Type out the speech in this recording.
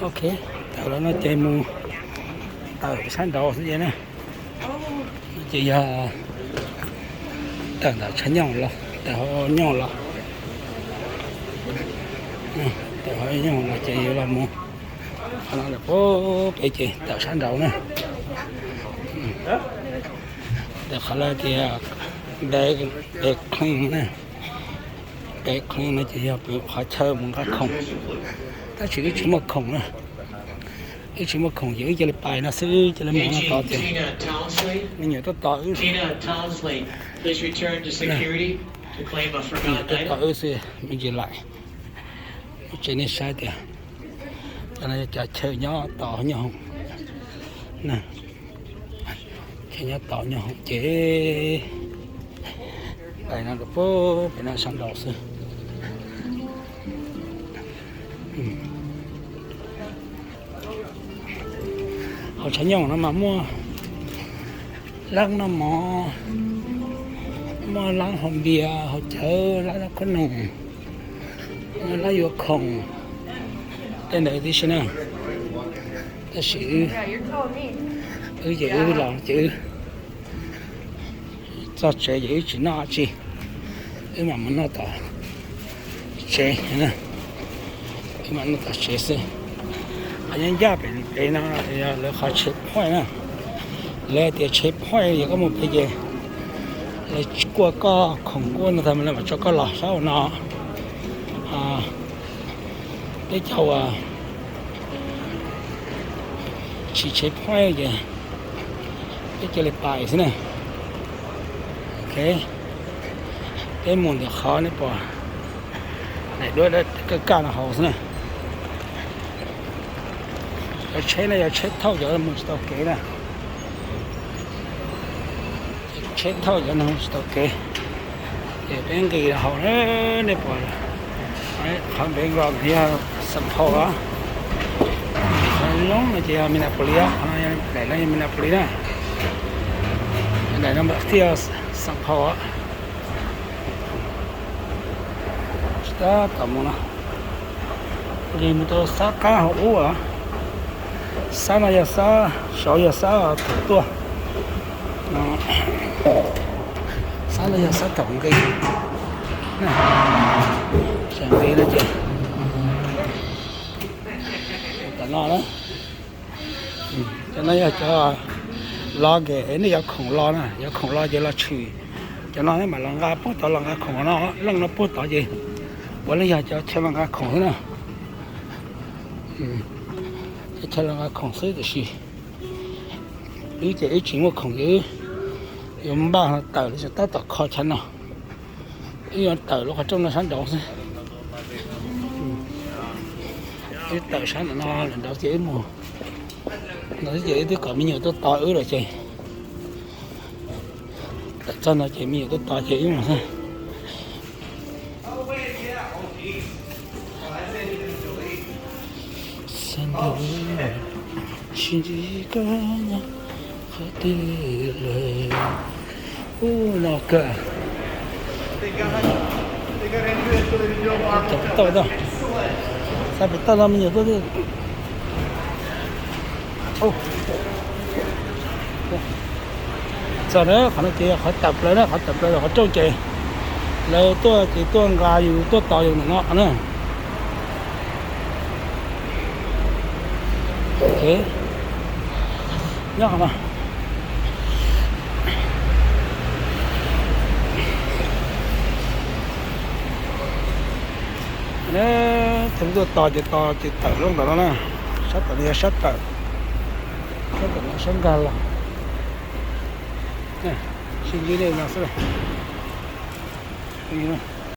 Ok, tawm los no ces mus tawm sab nraud xwb ces na. No ces yog tawm ntawm tshav nyooj los, tawm hauv nyooj los, tawm hauv nyooj los ces yuav los mus qhov no lawm pem ces tawm sab nraud na. Tawm qhov lawv tias Bear Clean na. Bear Clean no ces yog pem qhov chaw mus nqa khoom, tab sis wb tsis muaj khoom na. Wb tsis muaj khoom ces wb cia li pais no xwb, cia li mus no tod ces me nyuam tuaj tos wb, me nyuam tuaj tos wb xwb me ntsis laim. Mus tsev nej saib tias cov no yog cov chaw nyob tos nyob hoom na. Chaw nyob tos nyob hoom ces pais no rau pem no sab nraud xwb. Hauv tshav nyooj no mas muaj lab noj mov, muaj lab haus npias haus cawv, lab noj khob noom, muaj lab yuav khoom, tej ntawd tib si na. Tab sis wb, wb ces wb los ces wb txog tsev ces wb tsis noj dab tsi, wb mam mus noj tom tsev, wb mam noj tom tsev xwb. Qhov nyob ncaj pem pem no yog lawv qhov checkpoint na. Lawv tias checkpoint yog koj mus pem ces lawv kuaj koj khoom kuaj no tag lawv mam tso koj los sab hauv no. Peb cov uas tsis checkpoint ces peb cia li pais xwb na. Ok, peb mus ntawm qhov nej pom daim duab kaj kaj no hauv xwb na. Cov tsheb no yog tsheb thauj cov mus tsis tau kev na. Tsheb thauj cov no mus tsis tau kev. Ces peb nqis rau hauv na, nej pom qhov background yog Saint Paul os. Qhov loob no ces yog Minneapolis, qhov no yog Minneapolis na. Daim no mas thiaj Saint Paul. Tsis tab tom mus no, nqis mus rau sab qab hauv ub os. Sab no yog sab, saud yog sab thaum tuaj. Sab no yog sab thaum nqis. Thaum nqis no ces tom no na. Cov no yog cov luggage, nej yuav khoom los na, yuav khoom los ces los tshwm. Cov no nej mam los nqa puag tod los nqa khoom no, leej no puag tod ces puav leej yog cov chaw los nqa khoom xwb na. Cov chaw los nqa khoom xwb tiam sis wb ces wb tsis muaj khoom ces wb yuav npaj tawm los txog tab tom kho chaw no. Wb yuav tawm lub qhov rooj no sab nraud xwb. Wb tawm sab nraud no lawm nraud ces wb mus. No ces wb twb kom me nyuam tuaj tos wb lawm ces tawm txog no ces me nyuam tuaj tos ces wb mus xwb. Sib ntsib koj qhov twg lawm? Ub, no kawg. Tawm pem toj tau, xa pem toj no me nyuam tuaj. Txog na, qhov no ces yog qhov tawm plaws na, qhov tawm plaws rau qhov rooj ces lawv tuaj ces tuaj nqa yus tuaj tos yus ntawm no na. Ok, nyob qhov no. Thaum tuaj tos ces tos ces tawm lub ntawm no na. Sab tawm no yog sab tawm, sab tawm no sab nkag los. Sib ntsib nej no xwb.